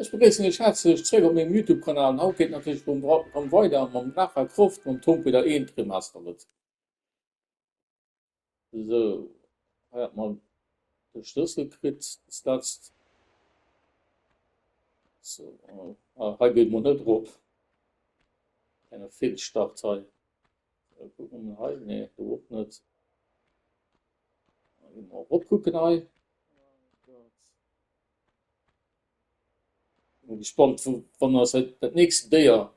Ech begréissen iech häerzlech zréck op mengem Youtube Kanal an haut geet natierlech rëm weider mam Lara Croft mam Tomb Raider 1 Remastered. Sou, hei hat mer de Schlëssel kritt das letzt. So, hei geet mol net erop. Kleine Fehlstart hei. Kucken mer hei, nee do och net. Erop kucken hei. Bin gespannt, wann eis dat nächst Déier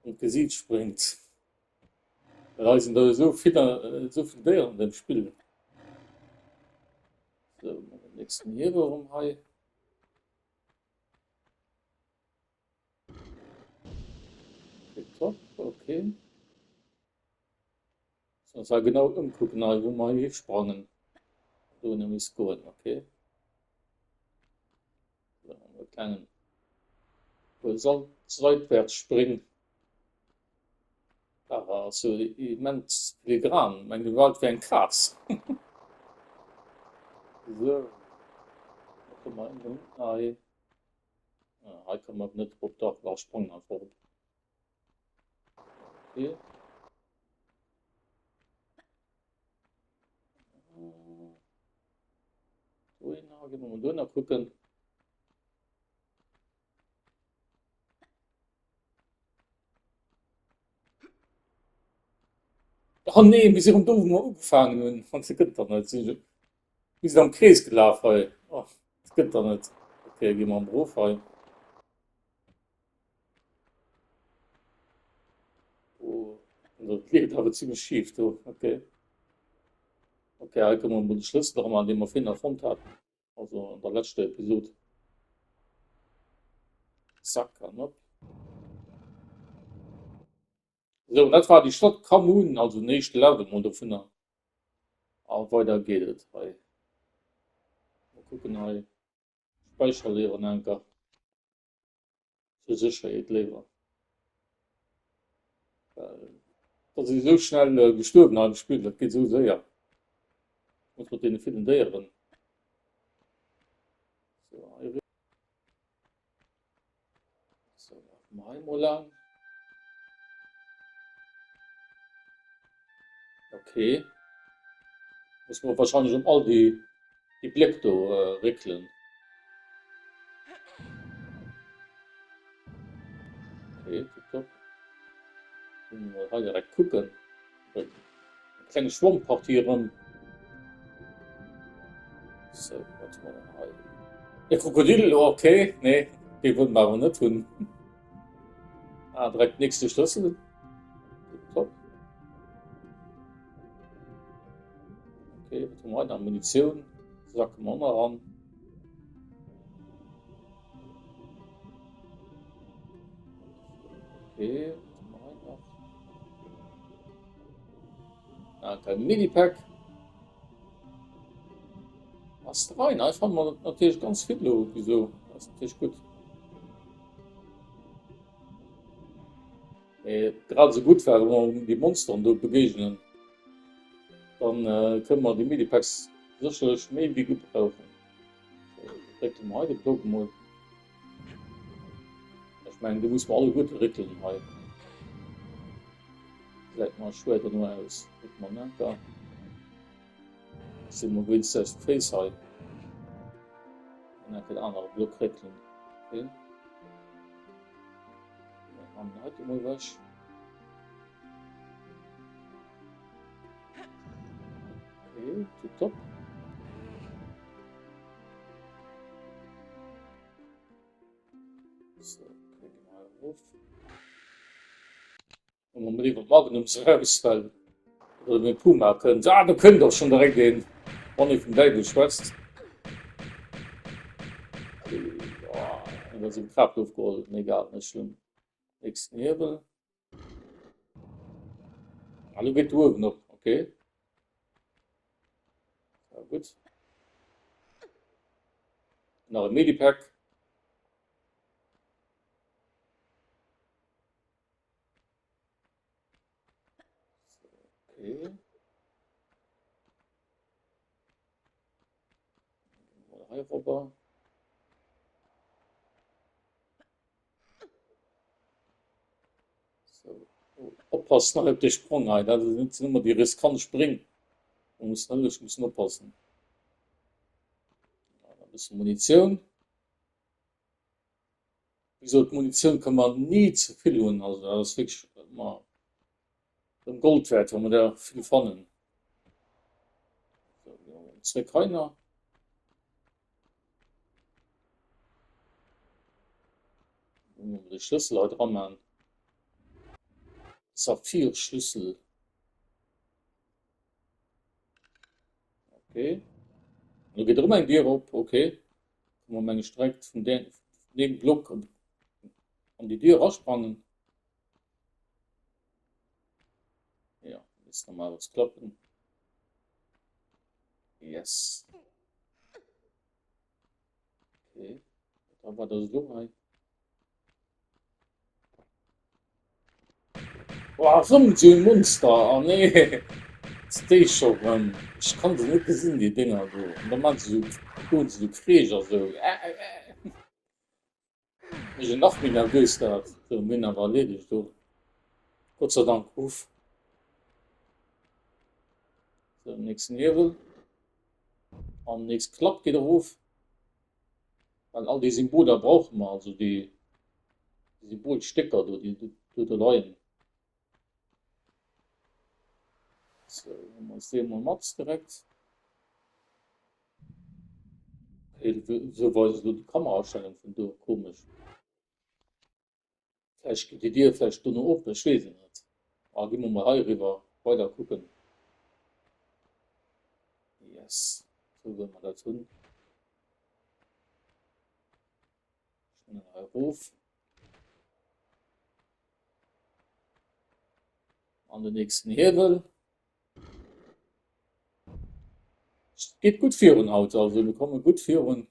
an d'Gesiit spréngt. Well hei sinn der esou vill, esou vill Déieren an deem Spill. Sou, mol den nächsten Hiewel erëm hei. Tipptopp, okay. Soll uns genau ëmkucken hei, wou mer hisprangen. Do hunn miss goen, okay. So, e klengen Seitwärtsspring. Lara ass jo immens filigran, meng Gewalt wéi eng Kaz. So, da komme mer ëmmer hei. Hei komme mer net op, dach, dach, sprangen einfach op. Okay. Dohinner, gehen wir mal dohinner gucken. Oh nee, wir sind do, wou mer ugefaangen hunn. Dat gëtt doch net. Wir sind am Krees gelaf hei. Oh, dat gëtt doch net. Okay, gi mer am Beruf hei. Oh, dat leeft awer zimmlech schief do. Okay. Okay, hei kënne mer mol de Schlëssel dra maachen, dee mer virhin erfonnt haten. Also an der leschter Episod. Zack an op. So, dat war déi Stadt Kamun, also den éischte Level mol dovunner. A weider geet et hei. Mal kucken hei. Späicherleeren enker. Zur Sécherheet léiwer. Well dat si sou schnell äh, gestuerwen hei im Spill, dat geet sou séier. Muss mat deene villen Déieren. So, hei so, lafe mer hei mol lang. Okay. Muss man wahrscheinlich um all die, die Bléck do äh, réckelen. Okay, tipptopp. Mal hei direkt kucken. Eng kleng Schwammpartie erëm. So, wat hu mer dann hei? E Krokodil, okay, nee, dee wëllen mer awer net hunn. Ah, direkt nächste Schlëssel. Tipptopp. Okay, wat hu mer hei nach? Munitioun. Sacke mer och nach an. Okay, wat hu mer hei nach? Ah, kein Medipack. Ass rein, hei fanne mer natierlech ganz vill lo, wieso? Das ist natierlech gutt. Mee grad esou gutt war, wa mer déi Monsteren do begéignen, dann äh, kënne mer déi Medipacks sécherlech méi wéi gutt brauchen. Réckele mer hei de Block emol. Ech mengen, do muss mer alleguerte réckelen hei. Gesäit mer schwéier dono aus. Réckele mer den Anker. Sinn mer wéinst aus dem Féiss hei. An enke den anere Block réckelen. Okay. An heite mol wech. Okay, tipptopp. So, okay, gehen wir rauf. Wa mer iwwer Magnums eraus well oder den Puma kënnt. Ah, do kënnt och schon direkt een, wann ee vum Däiwel schwätzt. Oh, da sinn Kraaft ofgeholl. Egal, net schlëmm. Nächsten Hiewel. Ah, lo geet de uewen op. Okay. Ja, gutt. Nach e Medipack. Okay. Hei rüber. Oppassen hei op de Sprong hei, dat sinn ëmmer déi riskant Spréng. Do muss hëllech mussen oppassen. E bësse Munitioun. Wéi gesot, Munitioun kënne mer ni ze vill hunn. Also dat ass wierklech ëmmer erëm Gold wäert, wa mer der vill fannen. So, zréck hei nach. De Schlëssel hei dran man. Saphirschlüssel. Okay. Do geet erëm eng Dier op. Okay. Kann man meng direkt vun de, dem Block an déi Dier rasprangen. Ja, jetzt nochmal was klappen. Yes. Okay. Da war das lo hei. Boah, erëm esou e Monster. Oh nee. Déi scho rëm. Ech kann se net gesinn, déi Dinger do. An da maachen se esou, goen se esou queesch a sou. Äh, äh. Mech en nach méi nervös dat. Sou, mir hunn awer erleedegt do. Gott sei Dank. Uff. So, nächsten Hiewel. An nächst Klapp geet erof. Well all déi Symboler brauche mer, also déi Symbolstécker do, déi do do leien. So, huele mer eis déi emol mat direkt. Okay, esou weist elo déi Kamerastellung vun do, komesch. Vläicht geet déi Dier vläicht dono op, ech weess et net. Ah, gi mer mol hei eriwwer, weider kucken. Yes, esou wëlle mer dat hunn. Schnell hei erof. An den nächsten Hiewel. Et geet gutt virun haut, also mir komme gutt virun.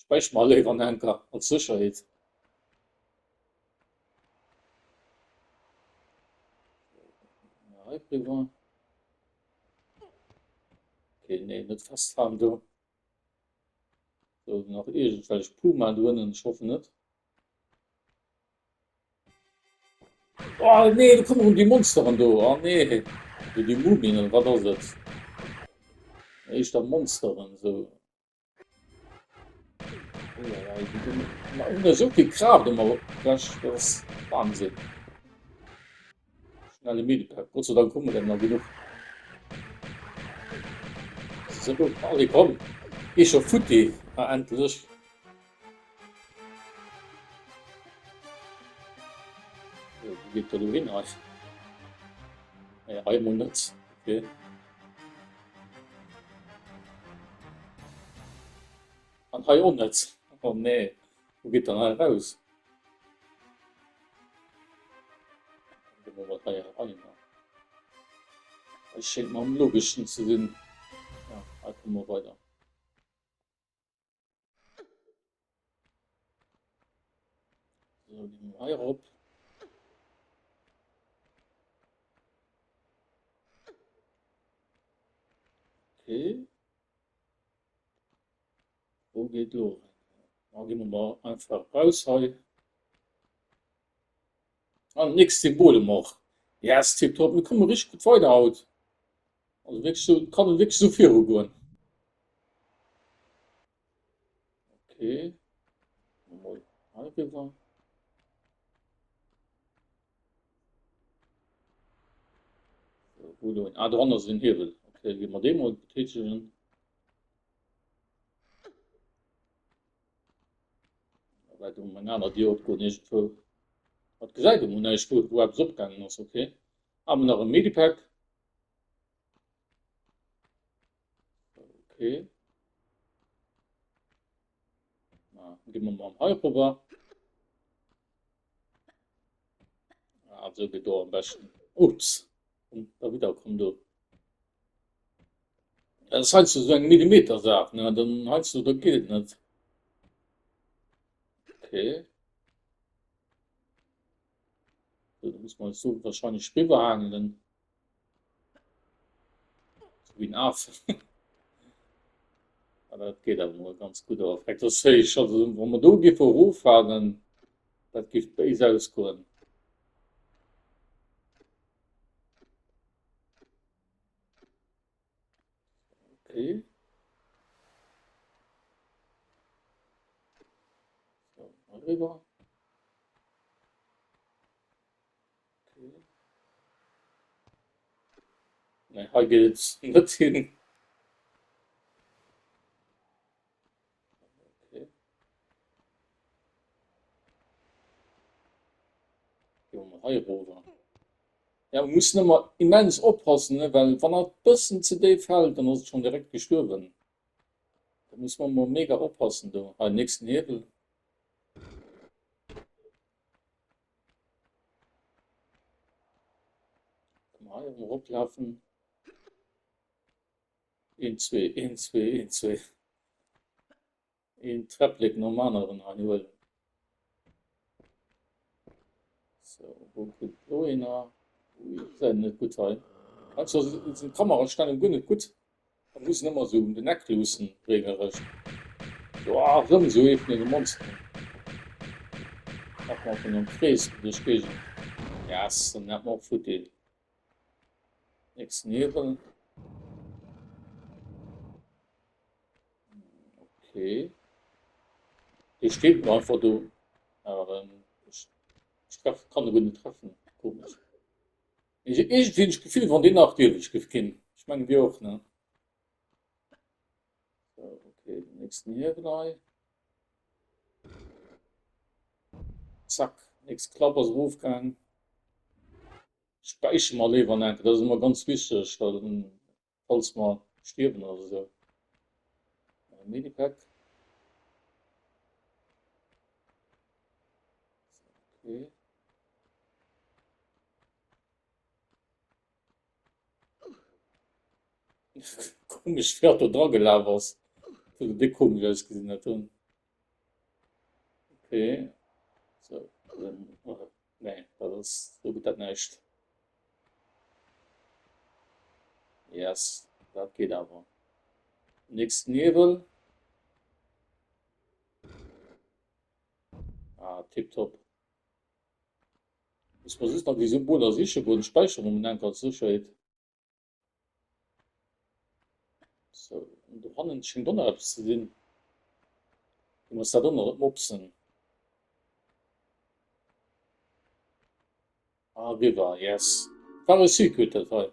Späicher mer léiwer an enker als Sécherheet. Hei driwwer. Okay, nee, net festhalen do. So, nach irgendwelch Puma do ënnen, ech hoffen net. Oh nee, do kommen rëm déi Monsteren do. Oh nee. Déi, déi Mumien, oder wat ass et? Éischter Monsteren, sou. Esou vill Kraaft ëmmer ewech, dat ass Wahnsinn. Schnelle Medipack, Gott sei Dank hu mer der nach genuch. Sou, allez komm, geh scho futti, ah endlech. Wou geet dat elo hin hei? Nee, hei emol net, okay. An hei och net. Oh nee, wou geet dann hei raus? Ginn mer mat hei eran. Hei schéngt mer am logeschsten ze sinn. Ja, hei komme mer weider. So, gehen wir hei erop. Okay. Wo geet lo? Da gehen wir mal einfach raus hei. An nächst Symbol och. Yes, tipptopp. Mir komme richtig gut weiter haut. Also wirklich so, kann wirklich so viru goen. Okay. Mal hei rüber. So, wo do? Ah, dran ass den Hiewel. Okay, gi mer dee mol betätigen. Da wäert um eng aner Dier opgoen iergendwou. Dat gesäit emol näischt, wou, wou eppes opgaangen ass. Okay. Haben wir nach e Medipack. Okay. Na, gehen wir mal hei rüber. Ah, so geht do am besten. Ups. Und da wieder komm du. Das ist halt so eng Millimeter-Saach, ne? Dann heißt du, da geht es nicht. Okay. So, da muss man so wahrscheinlich rüberhangeln. So wie ein Affe. Aber dat geet awer mol ganz gutt. Awer vielleicht ass héich. Also wa mer do géife eroffalen, dat géif béis ausgoen. Okay. So, mal rüber. Okay. Nee, hei geet et net hin. Okay. Gehen wir mal hei rüber. Ja, man muss ëmmer immens oppassen, ne? Well wann dat bëssen ze déif fält, dann ass et schonn direkt gestuerwen. Da muss man ëmmer mega oppassen do. Hei, nächsten Hiewel. Kann man hei erëm eroplafen. Een, zwee, een, zwee, een, zwee. Een Träpplek nom aneren hei huelen. So, wou geet do eener? Ui, säit net gutt hei. Heiansdo sinn d'Kamerastellung guer net gutt. Da muss en ëmmer esou un den Eck luussen, regelrecht. So, ah, erëm esou ee vun deene Monsteren. Nach mal vun am Krees duerch d'Géigend. Yes, dann hat mer och futti. Nächsten Hiewel. Okay. Dee steet elo einfach do. Awer ech, ech treff, kann e guer net treffen. Komesch. Iergendwéi hunn ech d'Gefill, wann deen nach lieweg géif ginn. Ech mengen dir och, ne? So, okay, den nächsten Hiewel hei. Zack, nächst Klapp ass erofgaang. Späichere mer léiwer enke, dat ass ëmmer ganz wichteg, well falls mer stierwen oder esou. Medipack. Okay. Komesch wéi hatt do dra gelaf ass. Dat huet déck komesch ausgesinn dat do. Okay. So. Nee, dat ass, do gëtt dat näischt. Yes, dat geet awer. Nächsten Niewel. Ah, tipptopp. Muss mer just nach déi Symboler siche goen. Späicheren mer mol enk als Sécherheet. So, an do hannen schéngt och nach eppes ze sinn. Du muss dat och nach net mopsen. Ah, River, yes. War e Secret dat hei.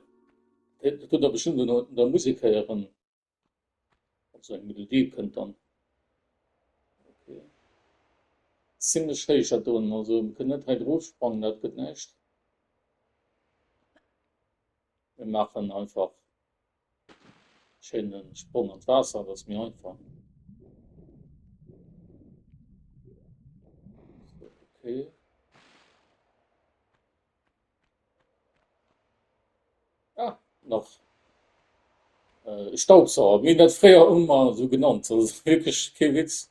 Dat huet der bestëmmt un der Musek héieren. Also eng Melodie kënnt dann. Okay. Zimmlech héich dat doen, also mir kënnen net hei drof sprangen, dat gëtt näischt. Mir maachen einfach schéine Sprong an d'Waasser, dat ass méi einfach. So, okay. Ah, nach äh, Staubsauger. Mir hunn dat fréier ëmmer esou genannt. Dat ass wierklech kee Witz.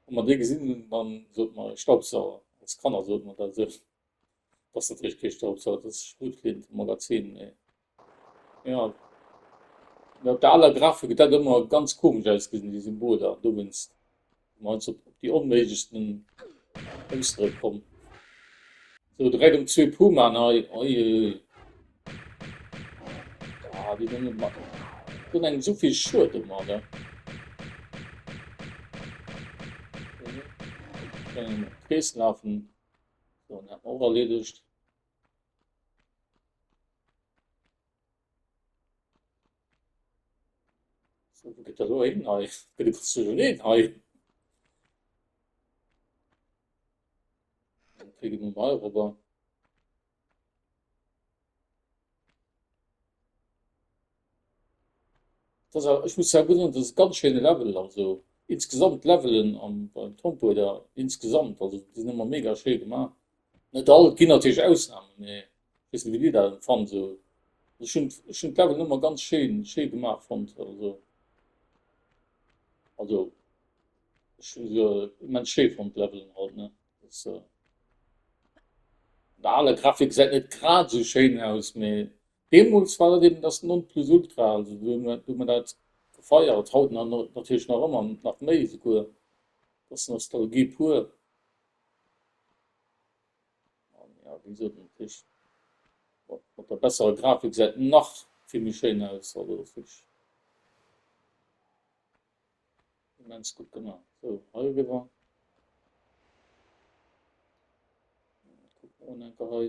Wa mer dee gesinn hunn, dann sot mer Staubsauger. Als Kanner sot mer dat esou. Dat ass natierlech kee Staubsauger, dat ass Schrotflint, Magazin. Mee ja, op der aler Grafik huet dat ëmmer ganz komesch ausgesinn, déi Symboler. Dowéinst si mer heiansdo op déi onméiglechsten Ausdréck komm. Sou, direkt um zwee Pumaen hei. Ui, ui, ui. Ah, déi hunn ëmmer, déi hunn engem esou vill Schued ëmmer, ne? Okay. Krees lafen. So, dann hat man och erledigt. So, wo geht der lo hin hei? Gëtt e ganz duercherneen hei. Dann kriege wir mal rüber. Das, ech muss ja gutt, das ist ganz schöne Level, also insgesamt Levelen am beim Tomb Raider insgesamt, also die sind immer mega schön gemacht. Net all, et ginn natierlech Ausnamen, mee ech weess net wéi dir dat empfannt esou. Ech hunn ech hunn d'Levelen ëmmer ganz schéin schéi gemaach fonnt, also also ech hu se immens schéi fonnt d'Levelen halt ne. Dat an der aler Grafik gesäit net grad esou schéin aus, mee deemools war dat eben das Nonplusultra, also do hu mer do hu mer dat gefeiert, haut natierlech nach ëmmer, nach méi esouguer, dat ass Nostalgie pur. An ja, wéi gesot, natierlech mat der besserer Grafik gesäit nach vill méi schéin aus. Also dat ass wierklech. Immens gutt gemaach. Sou, hei eriwwer. Kucken mer enker hei.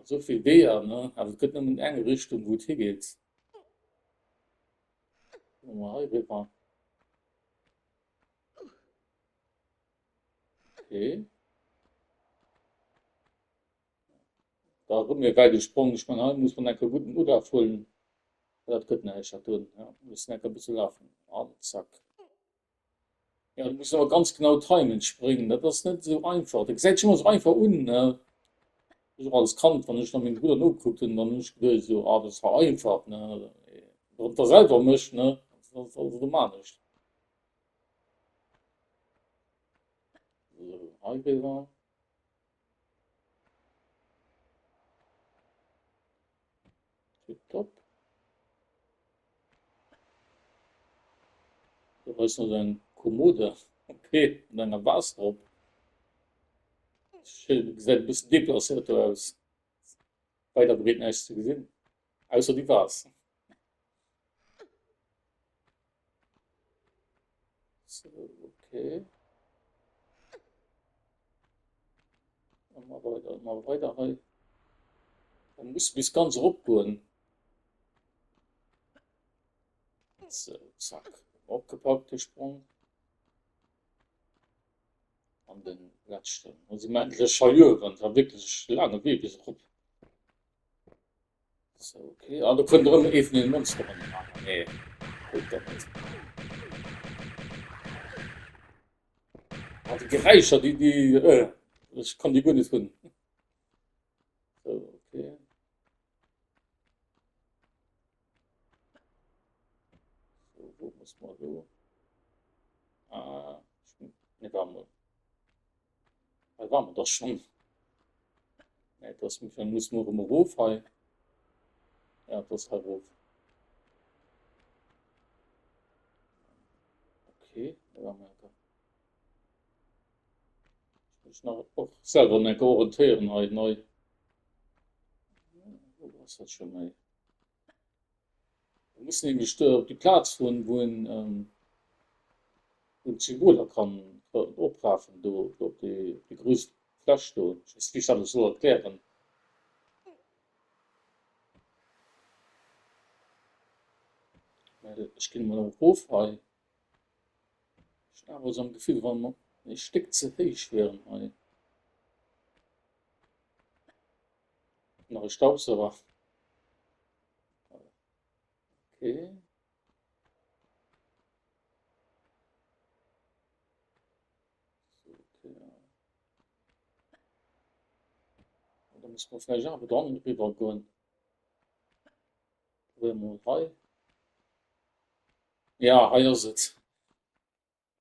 Esou vill Weeër, ne? Awer et gëtt nëmmen eng Richtung, wou et higeet. Kucke mer hei eriwwer. Okay. Da erëm ee wäite Sprong. Ech mengen, hei muss man enker gudden Ulaf huelen. Dat gëtt näischt, dat doen. Ja, mussen enker e bësse lafen. An zack. Ja, du muss awer ganz genau timen springen. Dat ass net esou einfach. Dat gesäit sech ëmmer esou einfach un, ne? Ech och als Kand, wann ech da mengem Brudder nogekuckt hunn, dann hunn ech geduecht esou, ah, dat ass zwar einfach, ne? Wann et da selwer mécht, ne, dat ass alles erëm anescht. So, hei riwwer. Tipptopp. Do ass nach eng Kommode, okay, mat enger Vase drop. Gesäit e bëssen deplacéiert do aus. Weider breet näischt ze gesinn, ausser déi Vase. So, okay. Ëmmer weider, ëmmer weider hei. Da muss bis ganz erop goen. So, zack. Opgepackt, de Sprong. An den letzten. Da si mer endlech hei uewen. Dat war wierklech e laange Wee bis erop. So, okay. Ah, do kënnt erëm ee vun den Monsteren. Ah, nee. Guck dat net. Ah, déi Geräischer, déi, déi, äh, ech kann déi guer net hunn. So, okay. So, wo muss man do? Ah, ne, warte mal. Hei war mer dach schonn. Nee, das muss, muss man erëm erof hei. Ja, das hei erof. Okay, da war mer da. Ich muss nach och selber enke orientéieren hei nei. Wo ass dat schon méi? Wir müssen nämlich do op déi Plaz fueren, wou een ähm, wou een d'Symboler kann oprafen, do, do op déi, op déi grouss Fläch do. Ech weess net, wéi ech dat elo soll erklären. Mä ech ginn emol erof hei. Ech hunn awer esou am Gefill, wa mer e Stéck ze héich wieren hei. Nach e Staubsauger. Okay. So, okay. Da muss man vielleicht awer dann rüber goen. Probieren wir mal hei. Ja, hei ass et.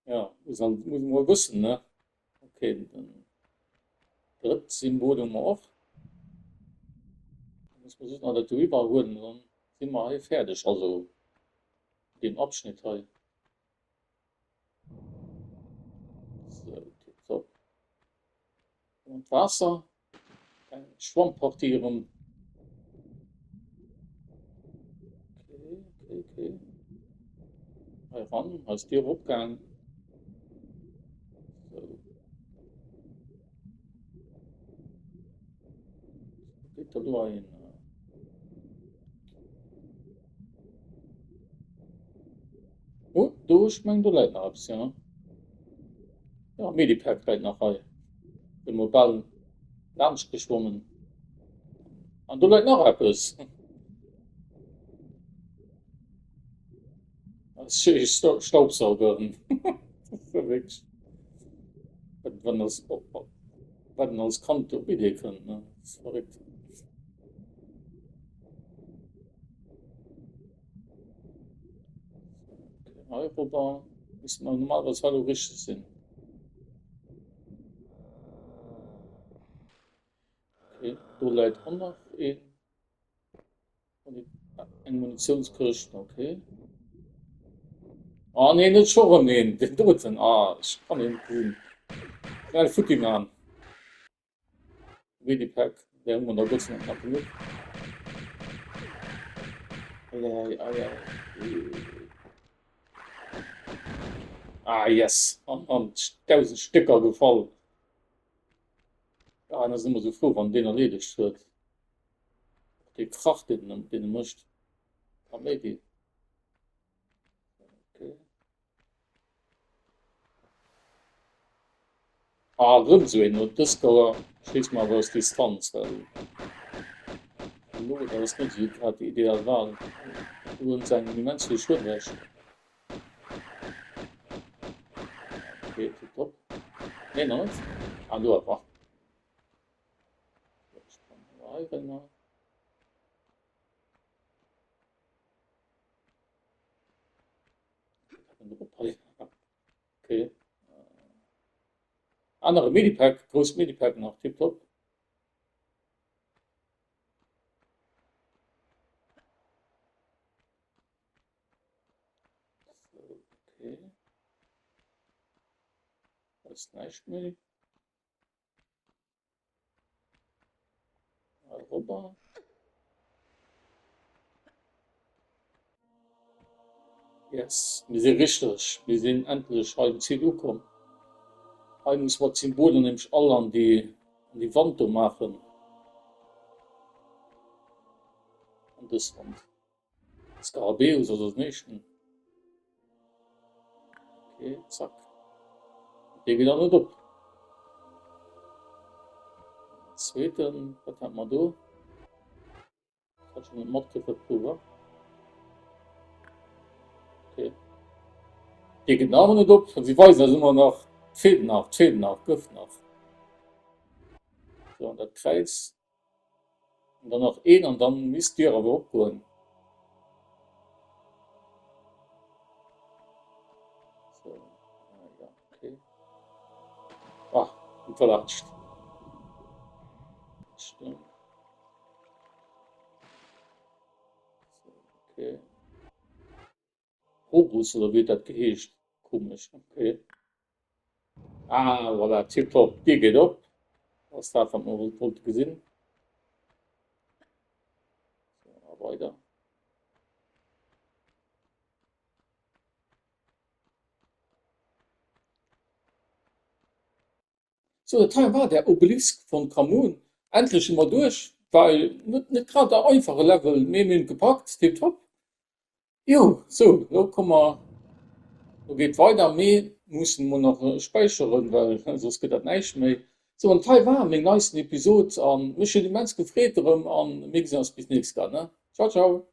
Ja, muss man, muss man wëssen, ne? Okay, den drëtt Symbol hu mer och. Da muss man just nach dat do iwwerhuelen, dann si mer hei fäerdeg, also deem Abschnitt hei. So, tipptopp. An d'Waasser. Eng Schwammpartie erëm. Okay, okay, okay. Hei ran, hei ass d'Dier opgaang. So. Geet da do ein. Oh, do, ech meng, do läit nach eppes, ja. Ja, Medipack läit nach hei. Bin mol bal laanscht geschwommen. An do läit nach eppes. Staubsaugeren. Verréckt. Wann das, wat een als Kand op Idee kënnt, ne? Das ist verréckt. Europa misst man normalerweise hei richtig sinn. Okay, do läit och nach een. Eng Munitionskëscht, okay. Ah nee, net scho rëm een, den doten. Ah, ech kann een net gesinn. Schnell futti man. Medipack, där hu mer der Gott sei Dank nach genuch. Ei, ei, ei, ei. Ah yes, an an 1000 Stécker gefall. Ah, en ass ëmmer sou frou, wann deen erleedegt huet. Och dee Krach, deen deen e mécht. Kaméidi. Okay. Ah, erëm esou een. Dës Kéier schéisse mer awer aus Distanz, well elo, dat ass net esou grad déi ideal Wahl. Do hunn se engem immens vill Schued ewech. Okay, tipptopp. Nee, nach net. Ah, do awer. Hei rënner. Okay. Anere Medipack, grousst Medipack nach, tipptopp. Okay. Da ist näischt méi. Erobber. Yes, mir si richteg. Mir sinn endlech hei um Ziel ukomm. Hei muss mer d'Symboler nämlech all an déi an déi Wand do maachen. An dës Wand. Skarabäus ass als nächsten. Okay, zack. Dee geet auch net op. Zweeten, wat hat man do? Hat schon net matkritt, wat do war. Okay. Dee geet awer net op. Si weisen eis ëmmer nach, feelt nach, feelt nach, gëff nach. So, an dat Kräiz. An dann nach een an dann misst d'Dier awer opgoen. So, ah, ja, okay. Ah, und verlatscht. Stimmt. So, okay. Horus oder wéi huet dat geheescht? Komesch, okay. Ah, voilà, tipptopp, d'Dier geet op. Ass dat, wat mer wollte gesinn. So, a weider. So, dat hei war der Obelisk von Khamoon. Endlech si mer duerch. War net, net grad e einfache Level, mee mir hunn et gepackt, tipptopp. Jo, sou, lo komme mer, lo geet weider, mee mussen mol nach späicheren, well soss gëtt dat näischt méi. Sou, an hei war meng neisten Episod an mech huet immens gefreet erëm an mir gesinn eis bis nächst Kéier, ne? Ciao, ciao!